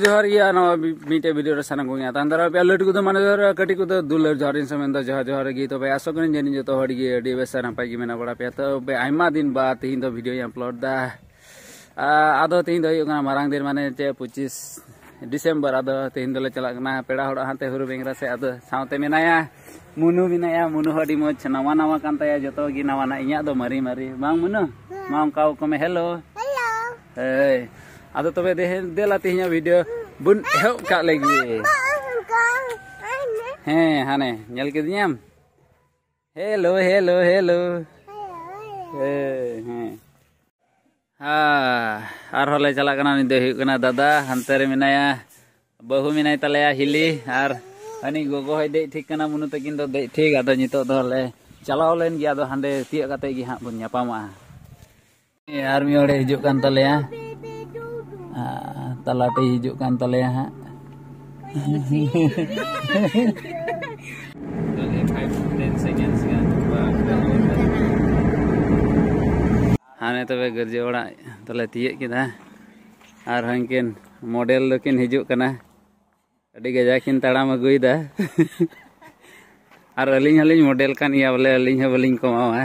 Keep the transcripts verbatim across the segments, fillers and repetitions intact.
ᱡᱚᱦᱟᱨ ᱜᱮ, ᱟᱨ ᱱᱚᱣᱟ ᱢᱤᱫᱴᱮᱡ ᱵᱷᱤᱰᱤᱭᱳ ᱨᱮ ᱥᱟᱱᱟᱢ ᱠᱚᱜᱮ ᱛᱟᱭᱚᱢ ᱫᱟᱨᱟᱢ ᱯᱮᱭᱟ, ᱞᱟᱹᱴᱩ ᱠᱚᱫᱚ ᱢᱟᱱᱮ ᱡᱚᱦᱟᱨ, ᱠᱟᱹᱴᱤᱡ ᱠᱚᱫᱚ ᱫᱩᱞᱟᱹᱲ ᱡᱚᱦᱟᱨ ᱤᱧ ᱥᱮᱱ ᱠᱷᱚᱱ ᱫᱚ ᱡᱚᱦᱟᱨ ᱡᱚᱦᱟᱨ ᱜᱮ᱾ ᱛᱚᱵᱮ ᱟᱥᱚᱜ ᱠᱟᱹᱱᱟᱹᱧ ᱡᱟᱹᱱᱤᱡ ᱡᱚᱛᱚ ᱦᱚᱲ ᱜᱮ ᱟᱹᱰᱤ ᱵᱮᱥ ᱟᱨ ᱱᱟᱯᱟᱭ ᱜᱮ ᱢᱮᱱᱟᱜ ᱵᱟᱲᱟ ᱯᱮᱭᱟ᱾ ᱛᱚᱵᱮ ᱟᱭᱢᱟ ᱫᱤᱱ ᱵᱟᱫ ᱛᱮᱦᱮᱧ ᱫᱚ ᱵᱷᱤᱰᱤᱭᱳᱧ ᱟᱯᱞᱳᱰ ᱫᱟ᱾ ᱟ, ᱟᱫᱚ ᱛᱮᱦᱮᱧ ᱫᱚ ᱦᱩᱭᱩᱜ ᱠᱟᱱᱟ ᱢᱟᱨᱟᱝ ᱫᱤᱱ, ᱢᱟᱱᱮ ᱪᱮᱫ, ᱯᱚᱸᱪᱤᱥ ᱰᱤᱥᱮᱢᱵᱚᱨ᱾ ᱟᱫᱚ ᱛᱮᱦᱮᱧ ᱫᱚᱞᱮ ᱪᱟᱞᱟᱜ ᱠᱟᱱᱟ ᱯᱮᱲᱟ ᱦᱚᱲ ᱦᱟᱱᱛᱮ ᱦᱩᱨᱩ ᱵᱮᱝᱨᱟ ᱥᱮᱫ᱾ ᱟᱫᱚ ᱥᱟᱶᱛᱮ ᱢᱮᱱᱟᱭᱟ ᱢᱩᱱᱩ, ᱢᱮᱱᱟᱭᱟ ᱢᱩᱱᱩ ᱦᱚᱸ ᱟᱹᱰᱤ ᱢᱚᱡᱽ ᱱᱟᱣᱟ ᱱᱟᱣᱟ ᱠᱟᱱ ᱛᱟᱭᱟ, ᱡᱚᱛᱚ ᱜᱮ ᱱᱟᱣᱟ ᱱᱟᱜ, ᱤᱧᱟᱹᱜ ᱫᱚ ᱢᱟᱨᱮ ᱢᱟᱨᱮ ᱵᱟᱝ ᱢᱩᱱᱩ? ᱢᱟ ᱚᱱᱠᱟ ᱠᱚ ᱢᱮ, ᱦᱮᱞᱳ᱾ ᱦᱮᱞᱳ᱾ ᱦᱳᱭ, ᱟᱫᱚ ᱛᱚᱵᱮ ᱫᱮ-, ᱫᱮᱞᱟ ᱛᱮᱦᱮᱧᱟᱜ ᱵᱷᱤᱰᱤᱭᱳ ᱵᱚᱱ ᱮᱦᱚᱵ ᱠᱟᱜ ᱞᱮᱜᱮ᱾ ᱦᱮᱸ, ᱦᱟᱱᱮ ᱧᱮᱞ ᱠᱮᱫᱤᱧᱟᱢ? Hello, hello, hello. ᱦᱮᱸ, ᱦᱮᱸ᱾ ᱦᱮᱸ, ᱟᱨᱦᱚᱸ ᱞᱮ ᱪᱟᱞᱟᱜ ᱠᱟᱱᱟ᱾ ᱩᱱᱤ ᱫᱚᱭ ᱦᱩᱭᱩᱜ ᱠᱟᱱᱟ ᱫᱟᱫᱟ, ᱦᱟᱱᱛᱮ ᱨᱮ ᱢᱮᱱᱟᱭᱟ, ᱵᱟᱹᱦᱩ ᱢᱮᱱᱟᱭ ᱛᱟᱞᱮᱭᱟ ᱦᱤᱞᱤ, ᱟᱨ ᱦᱟᱹᱱᱤ ᱜᱚᱜᱚ ᱦᱚᱸᱭ ᱫᱮᱡ ᱴᱷᱤᱠ ᱠᱟᱱᱟ, ᱢᱩᱱᱩ ᱛᱟᱹᱠᱤᱱ ᱫᱚ ᱫᱮᱡ ᱴᱷᱤᱠ᱾ ᱟᱫᱚ ᱱᱤᱛᱚᱜ ᱫᱚ ᱞᱮ ᱪᱟᱞᱟᱣ ᱞᱮᱱ ᱜᱮ, ᱟᱫᱚ ᱦᱟᱸᱰᱮ ᱛᱤᱭᱟᱹᱜ ᱠᱟᱛᱮ ᱜᱮ ᱦᱟᱸᱜ ᱵᱚᱱ ᱧᱟᱯᱟᱢᱚᱜᱼᱟ᱾ ᱟᱨ ᱢᱤᱫ ᱦᱚᱲᱮ ᱦᱤᱡᱩᱜ ᱠᱟᱱ ᱛᱟᱞᱮᱭᱟ, ᱟᱨ ᱛᱟᱞᱟᱴᱮ ᱦᱤᱡᱩᱜ ᱠᱟᱱ ᱛᱟᱞᱮᱭᱟ ᱦᱟᱸᱜ᱾ ᱦᱟᱱᱮ ᱛᱚᱵᱮ ᱜᱤᱨᱡᱟᱹ ᱚᱲᱟᱜ ᱫᱚᱞᱮ ᱛᱤᱭᱟᱹᱜ ᱠᱮᱫᱟ᱾ ᱟᱨ ᱦᱟᱱᱠᱤᱱ ᱢᱚᱰᱮᱞ ᱫᱚᱠᱤᱱ ᱦᱤᱡᱩᱜ ᱠᱟᱱᱟ᱾ ᱟᱹᱰᱤ ᱜᱟᱡᱟᱠ ᱠᱤᱱ ᱛᱟᱲᱟᱢ ᱟᱹᱜᱩᱭᱮᱫᱟ᱾ ᱟᱨ ᱟᱹᱞᱤᱧ ᱦᱚᱸᱞᱤᱧ ᱢᱚᱰᱮᱞ ᱠᱟᱱ ᱜᱮᱭᱟ, ᱵᱚᱞᱮ ᱟᱹᱞᱤᱧ ᱦᱚᱸ ᱵᱟᱹᱞᱤᱧ ᱠᱚᱢᱟᱣᱟ᱾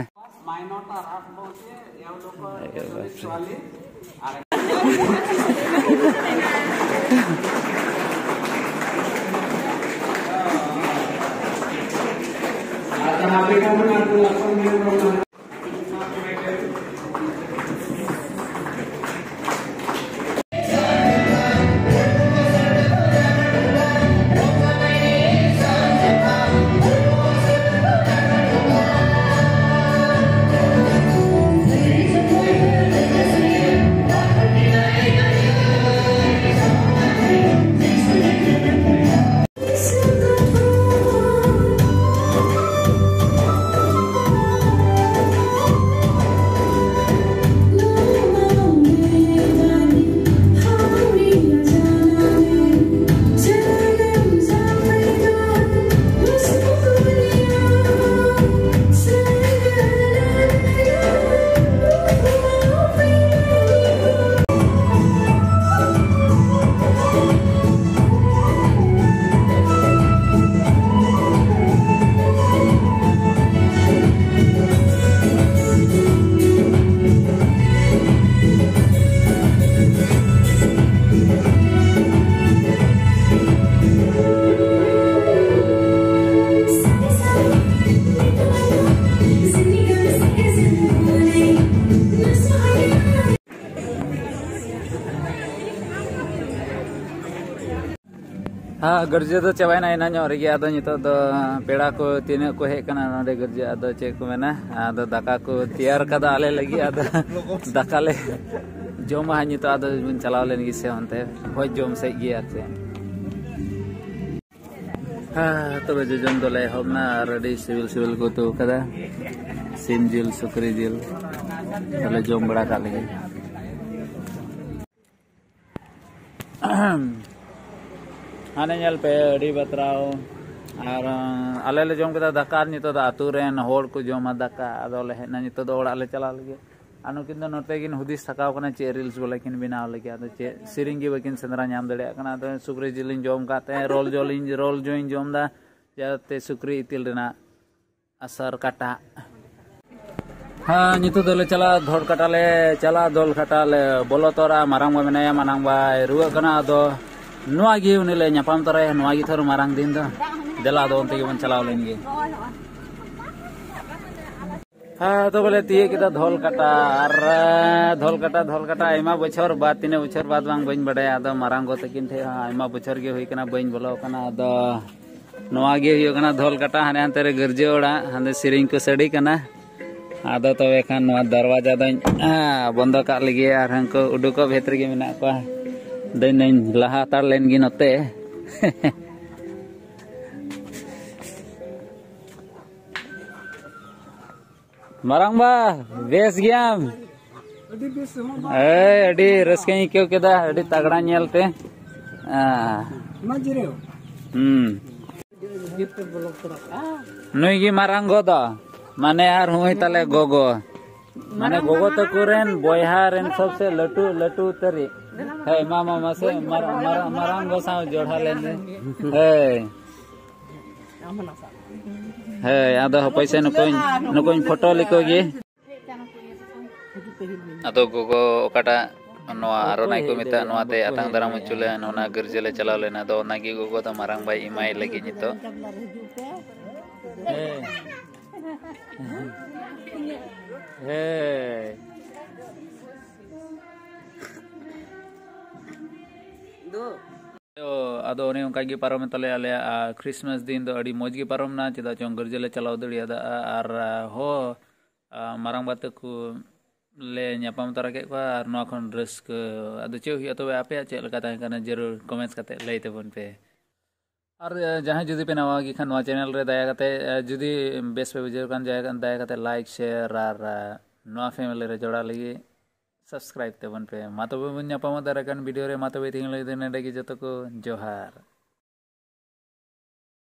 ᱦᱮᱸ, ᱜᱟᱹᱨᱡᱟᱹ ᱫᱚ ᱪᱟᱵᱟᱭᱮᱱᱟ ᱮᱱᱟᱱ ᱧᱚᱜ ᱨᱮᱜᱮ᱾ ᱟᱫᱚ ᱱᱤᱛᱚᱜ ᱫᱚ ᱯᱮᱲᱟ ᱠᱚ ᱛᱤᱱᱟᱹᱜ ᱠᱚ ᱦᱮᱡ ᱟᱠᱟᱱᱟ ᱱᱚᱰᱮ ᱜᱟᱹᱨᱡᱟᱹ, ᱟᱫᱚ ᱪᱮᱫ ᱠᱚ ᱢᱮᱱᱟ, ᱟᱫᱚ ᱫᱟᱠᱟ ᱠᱚ ᱛᱮᱭᱟᱨ ᱠᱟᱫᱟ ᱟᱞᱮ ᱞᱟᱹᱜᱤᱫ᱾ ᱟᱫᱚ ᱫᱟᱠᱟ ᱞᱮ ᱡᱚᱢᱟ ᱦᱟᱸᱜ ᱱᱤᱛᱚᱜ᱾ ᱟᱫᱚ ᱵᱚᱱ ᱪᱟᱞᱟᱣ ᱞᱮᱱ ᱜᱮ ᱥᱮ ᱚᱱᱛᱮ ᱵᱷᱚᱡᱽ ᱡᱚᱢ ᱥᱮᱫ ᱜᱮ ᱟᱨ ᱪᱮᱫ᱾ ᱦᱮᱸ, ᱛᱚᱵᱮ ᱡᱚᱡᱚᱢ ᱫᱚᱞᱮ ᱮᱦᱚᱵ ᱮᱱᱟ ᱟᱨ ᱟᱹᱰᱤ ᱥᱤᱵᱤᱞ ᱥᱤᱵᱤᱞ ᱠᱚ ᱩᱛᱩ ᱠᱟᱫᱟ, ᱥᱤᱢ ᱡᱤᱞ, ᱥᱩᱠᱨᱤ ᱡᱤᱞ᱾ ᱛᱟᱦᱞᱮ ᱡᱚᱢ ᱵᱟᱲᱟ ᱠᱟᱜ ᱞᱮᱜᱮ᱾ ᱦᱟᱱᱮ ᱧᱮᱞ ᱯᱮ, ᱟᱹᱰᱤ ᱵᱟᱛᱨᱟᱣ᱾ ᱟᱨ, ᱟᱸ, ᱟᱞᱮ ᱞᱮ ᱡᱚᱢ ᱠᱮᱫᱟ ᱫᱟᱠᱟ, ᱟᱨ ᱱᱤᱛᱚᱜ ᱫᱚ ᱟᱹᱛᱩ ᱨᱮᱱ ᱦᱚᱲ ᱠᱚ ᱡᱚᱢᱟ ᱫᱟᱠᱟ᱾ ᱟᱫᱚ ᱞᱮ ᱦᱮᱡ ᱮᱱᱟ ᱱᱤᱛᱚᱜ ᱫᱚ ᱚᱲᱟᱜ ᱞᱮ ᱪᱟᱞᱟᱣ ᱞᱟᱹᱜᱤᱫ᱾ ᱟᱨ ᱱᱩᱠᱤᱱ ᱫᱚ ᱱᱚᱛᱮ ᱠᱤᱱ ᱦᱩᱫᱤᱥ ᱛᱷᱟᱠᱟᱣ ᱠᱟᱱᱟ ᱪᱮᱫ reels ᱵᱚᱞᱮ ᱠᱤᱱ ᱵᱮᱱᱟᱣ ᱞᱟᱹᱜᱤᱫ᱾ ᱟᱫᱚ ᱪᱮᱫ ᱥᱮᱨᱮᱧ ᱜᱮ ᱵᱟᱹᱠᱤᱱ ᱥᱮᱸᱫᱽᱨᱟ ᱧᱟᱢ ᱫᱟᱲᱮᱭᱟᱜ ᱠᱟᱱᱟ᱾ ᱟᱫᱚ ᱥᱩᱠᱨᱤ ᱡᱤᱞᱤᱧ ᱡᱚᱢ ᱠᱟᱜ ᱛᱮ roll ᱡᱚᱞᱤᱧ, roll ᱡᱚᱧ ᱡᱚᱢ ᱮᱫᱟ, ᱡᱟᱛᱮ ᱥᱩᱠᱨᱤ ᱤᱛᱤᱞ ᱨᱮᱱᱟᱜ ᱟᱥᱟᱨ ᱠᱟᱴᱟᱜ᱾ ᱦᱮᱸ, ᱱᱤᱛᱚᱜ ᱫᱚᱞᱮ ᱪᱟᱞᱟᱜᱼᱟ, ᱫᱷᱚᱞ ᱠᱟᱴᱟ ᱞᱮ ᱪᱟᱞᱟᱜᱼᱟ, ᱫᱷᱚᱞ ᱠᱟᱴᱟ ᱞᱮ ᱵᱚᱞᱚ ᱛᱚᱨᱟ᱾ ᱢᱟᱨᱟᱝ ᱵᱟ ᱢᱮᱱᱟᱭᱟ, ᱢᱟᱨᱟᱝ ᱵᱟᱭ ᱨᱩᱣᱟᱹᱜ ᱠᱟᱱᱟ᱾ ᱟᱫᱚ ᱱᱚᱣᱟ ᱜᱮ ᱩᱱᱤ ᱞᱮ ᱧᱟᱯᱟᱢ ᱛᱚᱨᱟᱭᱟ, ᱱᱚᱣᱟ ᱜᱮ ᱛᱷᱚᱨ ᱢᱟᱨᱟᱝ ᱫᱤᱱ ᱫᱚ᱾ ᱫᱮᱞᱟ, ᱟᱫᱚ ᱚᱱᱛᱮ ᱜᱮᱵᱚᱱ ᱪᱟᱞᱟᱣ ᱞᱮᱱ ᱜᱮ᱾ ᱦᱮᱸ, ᱛᱚᱵᱮ ᱞᱮ ᱛᱤᱭᱳᱜ ᱠᱮᱫᱟ ᱫᱷᱚᱞ ᱠᱟᱴᱟ᱾ ᱟᱨ, ᱫᱷᱚᱞ ᱠᱟᱴᱟ, ᱫᱷᱚᱞ ᱠᱟᱴᱟ, ᱟᱭᱢᱟ ᱵᱚᱪᱷᱚᱨ ᱵᱟᱫ, ᱛᱤᱱᱟᱹᱜ ᱵᱚᱪᱷᱚᱨ ᱵᱟᱫ ᱵᱟᱝ, ᱵᱟᱹᱧ ᱵᱟᱰᱟᱭᱟ᱾ ᱟᱫᱚ ᱢᱟᱨᱟᱝ ᱜᱚ ᱛᱟᱹᱠᱤᱱ ᱴᱷᱮᱡ ᱦᱚᱸ ᱟᱭᱢᱟ ᱵᱚᱪᱷᱚᱨ ᱜᱮ ᱦᱩᱭ ᱠᱟᱱᱟ, ᱵᱟᱹᱧ ᱵᱚᱞᱚ ᱟᱠᱟᱱᱟ᱾ ᱟᱫᱚ ᱱᱚᱣᱟ ᱜᱮ ᱦᱩᱭᱩᱜ ᱠᱟᱱᱟ ᱫᱷᱚᱞ ᱠᱟᱴᱟ᱾ ᱦᱟᱱᱮ ᱦᱟᱱᱛᱮ ᱨᱮ ᱜᱤᱨᱡᱟᱹ ᱚᱲᱟᱜ, ᱦᱟᱱᱮ ᱥᱮᱨᱮᱧ ᱠᱚ ᱥᱟᱰᱮ ᱠᱟᱱᱟ᱾ ᱟᱫᱚ ᱛᱚᱵᱮ ᱠᱷᱟᱱ ᱱᱚᱣᱟ ᱫᱚᱨᱣᱟᱡᱟ ᱫᱚᱧ, ᱟ, ᱵᱚᱱᱫᱚ ᱠᱟᱜ ᱞᱮᱜᱮ, ᱟᱨ ᱦᱟᱱᱠᱩ ᱩᱰᱩᱠᱚᱜ ᱵᱷᱮᱛ ᱨᱮᱜᱮ ᱢᱮᱱᱟᱜ ᱠᱚᱣᱟ᱾ ᱫᱟᱹᱧ ᱫᱟᱹᱧ ᱞᱟᱦᱟ ᱦᱟᱛᱟᱲ ᱞᱮᱱ ᱜᱮ ᱱᱚᱛᱮ᱾ ᱢᱟᱨᱟᱝᱵᱟ, ᱵᱮᱥ ᱜᱮᱭᱟᱢ? ᱟᱹᱰᱤ ᱵᱮᱥ ᱦᱚᱸ ᱵᱟᱝ᱾ ᱮᱭ, ᱟᱹᱰᱤ ᱨᱟᱹᱥᱠᱟᱹᱧ ᱟᱹᱭᱠᱟᱹᱣ ᱠᱮᱫᱟ, ᱟᱹᱰᱤ ᱛᱟᱜᱲᱟ ᱧᱮᱞ ᱛᱮ᱾ ᱟᱸ᱾ ᱢᱟ ᱡᱤᱨᱟᱹᱣ᱾ ᱦᱩᱸ᱾ ᱱᱩᱭ ᱜᱮ ᱢᱟᱨᱟᱝ ᱜᱚ ᱫᱚ, ᱢᱟᱱᱮ ᱟᱨ ᱦᱩᱭ ᱛᱟᱞᱮ ᱜᱚᱜᱚ, ᱢᱟᱱᱮ ᱜᱚᱜᱚ ᱛᱟᱠᱚ ᱨᱮᱱ ᱵᱚᱭᱦᱟ ᱨᱮᱱ ᱥᱚᱵᱥᱮ ᱞᱟᱹᱴᱩ, ᱞᱟᱹᱴᱩ ᱩᱛᱟᱹᱨᱤᱡ᱾ ᱦᱮᱸ, ᱢᱟ, ᱢᱟ, ᱢᱟᱥᱮ ᱢᱟᱨᱟᱝ, ᱢᱟᱨᱟᱝ, ᱢᱟᱨᱟᱝ ᱜᱚ ᱥᱟᱶ ᱡᱚᱲᱦᱟ ᱞᱮᱱ ᱨᱮ᱾ ᱦᱮᱸ᱾ ᱦᱮᱸ, ᱟᱫᱚ ᱦᱟᱯᱳᱭ ᱥᱮ ᱱᱩᱠᱩᱧ, ᱱᱩᱠᱩᱧ ᱯᱷᱳᱴᱳ ᱞᱮᱠᱚ ᱜᱮ᱾ ᱟᱫᱚ ᱜᱚᱜᱚ ᱚᱠᱟᱴᱟᱜ ᱱᱚᱣᱟ ᱟᱨᱚᱱᱟᱭ ᱠᱚ ᱢᱮᱛᱟᱜᱼᱟ, ᱱᱚᱣᱟᱛᱮ ᱟᱛᱟᱝ ᱫᱟᱨᱟᱢ ᱦᱚᱪᱚ ᱞᱮᱱ, ᱚᱱᱟ ᱜᱤᱨᱡᱟᱹ ᱞᱮ ᱪᱟᱞᱟᱣ ᱞᱮᱱᱟ᱾ ᱟᱫᱚ ᱚᱱᱟᱜᱮ ᱜᱚᱜᱚ ᱫᱚ ᱢᱟᱨᱟᱝ ᱵᱟᱭ ᱮᱢᱟᱭ ᱞᱟᱹᱜᱤᱫ ᱱᱤᱛᱚᱜ᱾ ᱦᱮᱸ᱾ ᱦᱮᱸ᱾ ᱛᱚ ᱟᱫᱚ ᱚᱱᱮ ᱚᱱᱠᱟ ᱜᱮ ᱯᱟᱨᱚᱢᱮᱱ ᱛᱟᱞᱮᱭᱟ ᱟᱞᱮᱭᱟᱜ ᱠᱷᱨᱤᱥᱢᱟᱥ ᱫᱤᱱ ᱫᱚ ᱟᱹᱰᱤ ᱢᱚᱡᱽ ᱜᱮ ᱯᱟᱨᱚᱢ ᱮᱱᱟ, ᱪᱮᱫᱟᱜ ᱪᱚᱝ ᱜᱤᱨᱡᱟᱹ ᱞᱮ ᱪᱟᱞᱟᱣ ᱫᱟᱲᱮᱭᱟᱫᱟ᱾ ᱟᱨ ᱦᱚᱸ ᱢᱟᱨᱟᱝ ᱵᱟ ᱛᱟᱠᱚ ᱞᱮ ᱧᱟᱯᱟᱢ ᱛᱟᱨᱟ ᱠᱮᱫ ᱠᱚᱣᱟ, ᱟᱨ ᱱᱚᱣᱟ ᱠᱷᱚᱱ ᱨᱟᱹᱥᱠᱟᱹ ᱟᱫᱚ ᱪᱮᱫ ᱦᱩᱭᱩᱜᱼᱟ? ᱛᱚᱵᱮ ᱟᱯᱮᱭᱟᱜ ᱪᱮᱫ ᱞᱮᱠᱟ ᱛᱟᱦᱮᱸ ᱠᱟᱱᱟ, ᱡᱟᱹᱨᱩᱲ ᱠᱚᱢᱮᱱᱴᱥ ᱠᱟᱛᱮ ᱞᱟᱹᱭ ᱛᱟᱵᱚᱱ ᱯᱮ᱾ ᱟᱨ ᱡᱟᱦᱟᱸᱭ ᱡᱩᱫᱤ ᱯᱮ ᱱᱟᱣᱟ ᱜᱮ ᱠᱷᱟᱱ ᱱᱚᱣᱟ ᱪᱮᱱᱮᱞ ᱨᱮ ᱫᱟᱭᱟ ᱠᱟᱛᱮ, ᱡᱩᱫᱤ ᱵᱮᱥ ᱯᱮ ᱵᱩᱡᱷᱟᱹᱣ ᱠᱷᱟᱱ ᱫᱟᱭᱟ ᱠᱟᱛᱮ ᱞᱟᱭᱤᱠ, ᱥᱮᱭᱟᱨ ᱟᱨ ᱱᱚᱣᱟ ᱯᱷᱮᱢᱮᱞᱤ ᱨᱮ ᱡᱚᱲᱟᱣ ᱞᱟᱹᱜᱤᱫ ᱥᱟᱵᱥᱠᱨᱟᱭᱤᱵ ᱛᱟᱵᱚᱱ ᱯᱮ᱾ ᱢᱟ ᱛᱚᱵᱮ ᱵᱚᱱ ᱧᱟᱯᱟᱢᱟ ᱫᱟᱨᱟᱭ ᱠᱟᱱ ᱵᱷᱤᱰᱤᱭᱳ ᱨᱮ᱾ ᱢᱟ ᱛᱚᱵᱮ ᱛᱮᱦᱮᱧ ᱞᱟᱹᱜᱤᱫ ᱫᱚ ᱱᱚᱰᱮ ᱜᱮ, ᱡᱚᱛᱚ ᱠᱚ ᱡᱚᱦᱟᱨ᱾